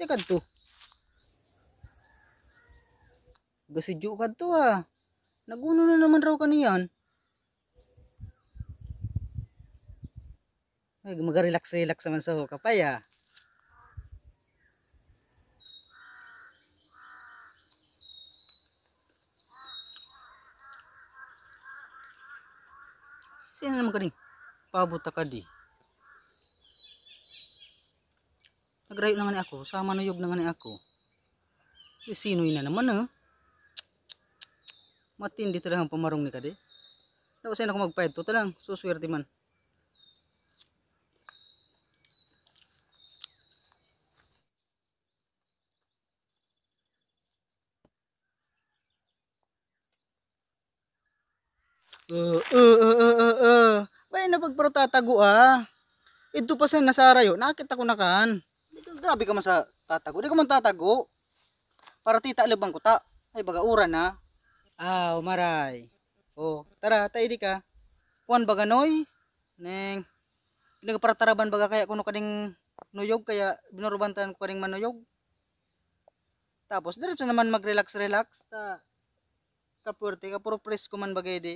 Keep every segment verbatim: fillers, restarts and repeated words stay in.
Kadto. Gasidyo kadto, ah. Naguno na naman raw kaniyan. Ay, maga-relax-relax naman sa hukapay, ah. Sino naman kani? Pabot ta kadi. Nagrayo na ngani ako, sa manuyog na ngani ako. Isinoy na naman, ah. Matindi talaga ang pamarong ni kadi. Daw sa'yo na ako magpaidto, talang suswerte man. Uh, uh, uh, uh, uh, uh. Bay na pagparo tatago, ah. Idto pa sa nasarayo, nakita ko na kan. Grabe ka man sa tatago. Di ka man tatago. Para tita labang ko ta. Ay, baga uran na. Ah, umaray. Oh, tara, ta idi ka. Kuan baga, Noy. Neng, pinagparataraban baga kaya kuno kaning nuyog, kaya binurubantan ko kaning manuyog. Tapos, diretso naman mag-relax-relax. Ta, kapuwerte ka, puro presko man bagay di.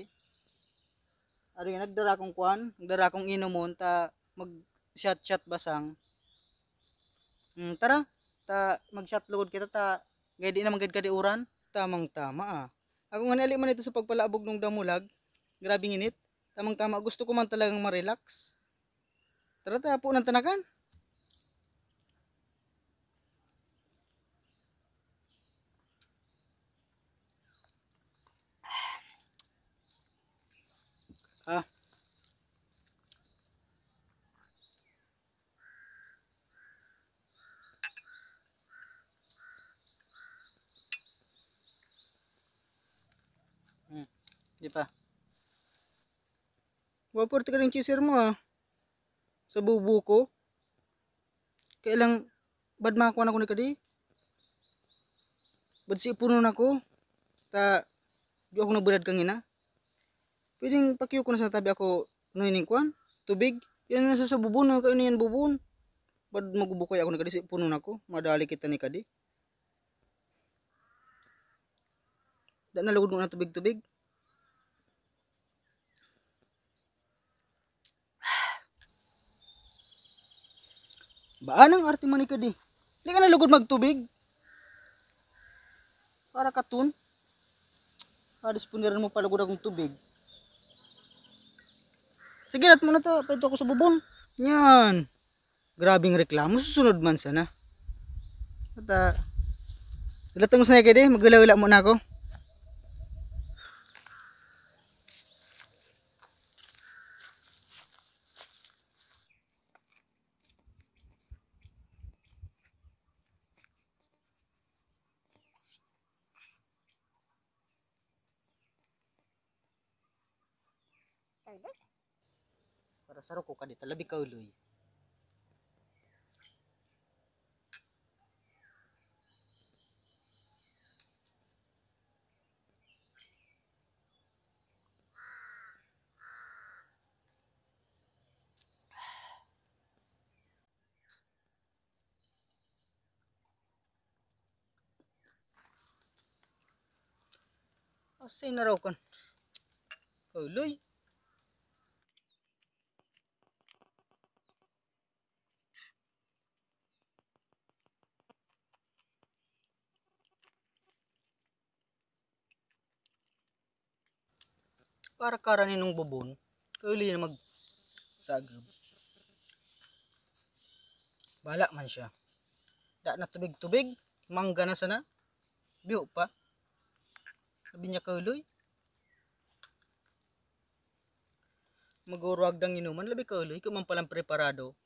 Ari, nagdara akong kuan, nagdara akong inomon, ta mag-shot-shot basang. Hmm, tara, ta mag-shot lugod kita, ta gaya di naman gad kadi uran. Tamang-tama, ah. Ako ngani ali man ito sa pagpalaabog nung damulag. Grabeng init. Tamang-tama, gusto ko man talagang ma-relax. Tara ta, punan ta na kan. Ah. Hmm, di pa. Wa, puwerte ka ning chaser mo, ah. Sa bubo ko. Kaya lang, bad makakuha na ko ni kadi. Bad si ipunon ako. Ta, di ako nagbayad kangina. Pwedeng pakiyo ko na sa tabi ako, ano yun yung kuwan? Tubig? Yan na sa, sa bubon, no? Kaya yan bubon. Bad magubukay ako ni kadi, si ipunon ako. Madali kita ni kadi. Da na lugod mo na tubig-tubig. Baan ang arte man ni kadi? Di ka na lugod magtubig. Para katon. Kadisponeran mo pa lugod akong tubig. Sige, rat mo na to. Paito ako sa bubon. Yan. Grabeng reklamo, susunod man sana. At, ah, ilatang ko sa kadi, maghula-hula muna ako. Para sa ruko ka dita, labi ka uloy. Asin na raw kan. Kauloy. Para kara ninong bubon, kauli na magsagab. Bala man siya. Da na tubig-tubig, mangga na sana. Biyo pa. Sabi niya, "Kauli." Magurwag ng inuman, labi kauli, ikaw man palang preparado.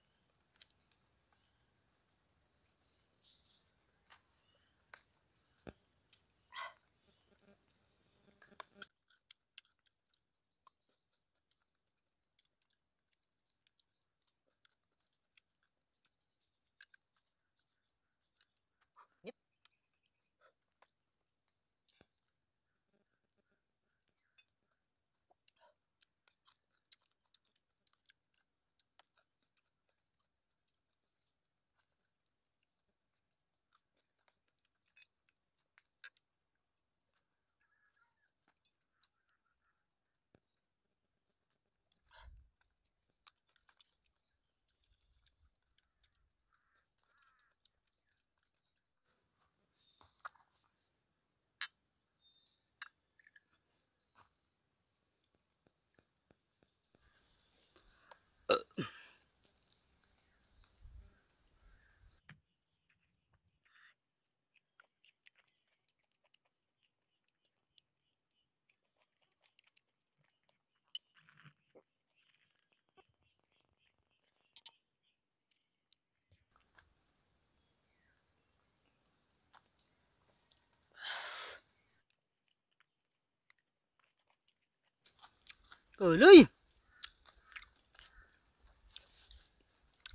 Kaloy!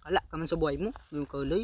Ala ka man sa buhay mo, yung kaloy.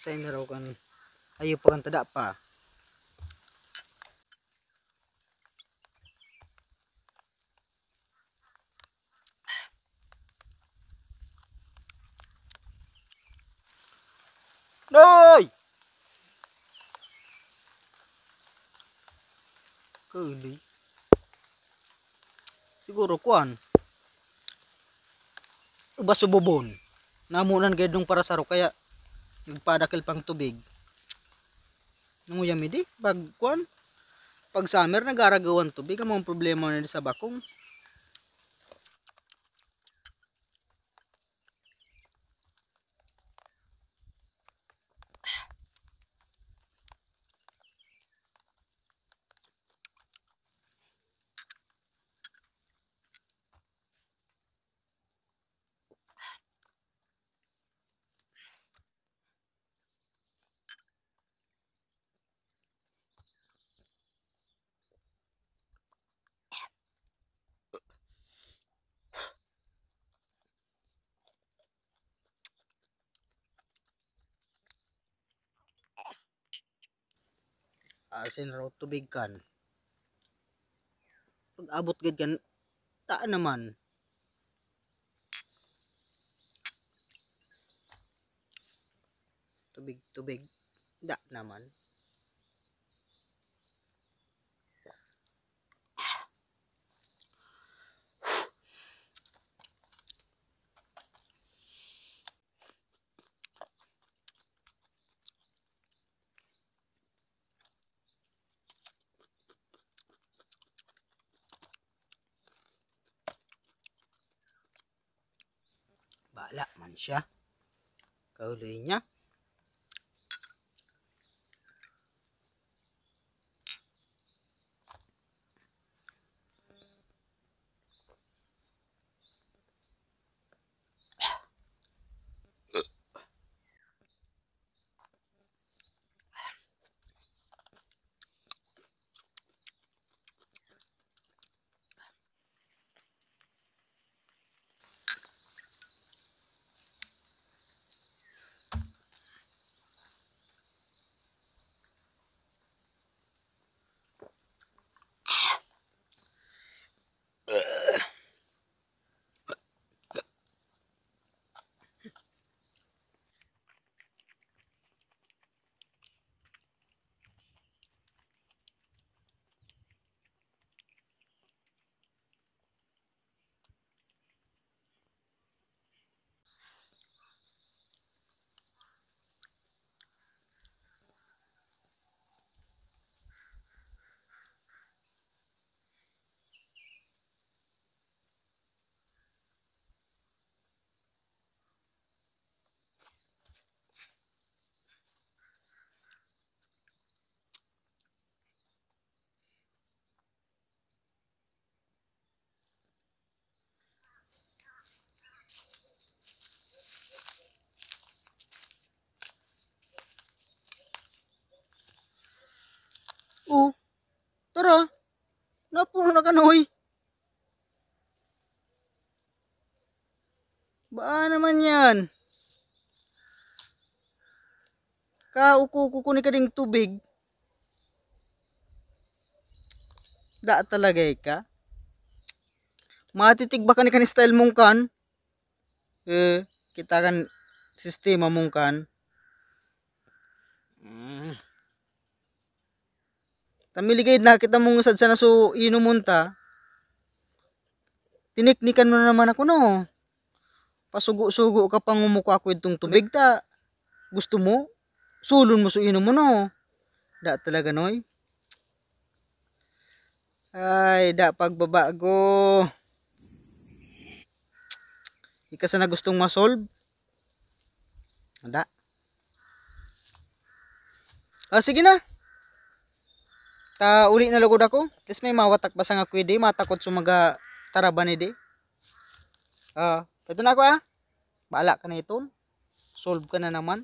Sa inaraw kan, ayo pa kan tada pa. Noy! Kuli. Siguro, kuan. Uba subobon. Namunan gayod nung parasaro, kaya nagpadakil pang tubig. Nanguyam idi, pag kuan, pag summer, nagaragawan tubig. Ang mga problema na sa bakong. Asin raw tubig kan. Pag-abot gid kan, taa naman. Tubig, tubig. Da naman. Bala man siya. Kauli niya. Oh, tara. Napuno na kanoy. Baa naman yan? Kauko-uko ko ni kading tubig. Da talaga ka? Matitig ba kani kan style mong kan? Eh, kita kan sistema mong kan. Mm. Tamiligay na kita mong sad sana so inomon ta. Tiniknikan mo na naman ako, no? Pasugo-sugo ka pang umukwa ko itong tubig ta. Gusto mo? Sulon mo so inomon, no? Da talaga, Noy. Ay, da pagbabago. Ika sana gustong masolve. Da. Ah, sige na. Ta uli na lugod ako. At least may mawatak basa nga kwede, matakot sa mga taraban ni di. Ah, ito na ako ah. Bahala ka na iton. Solve ka na naman.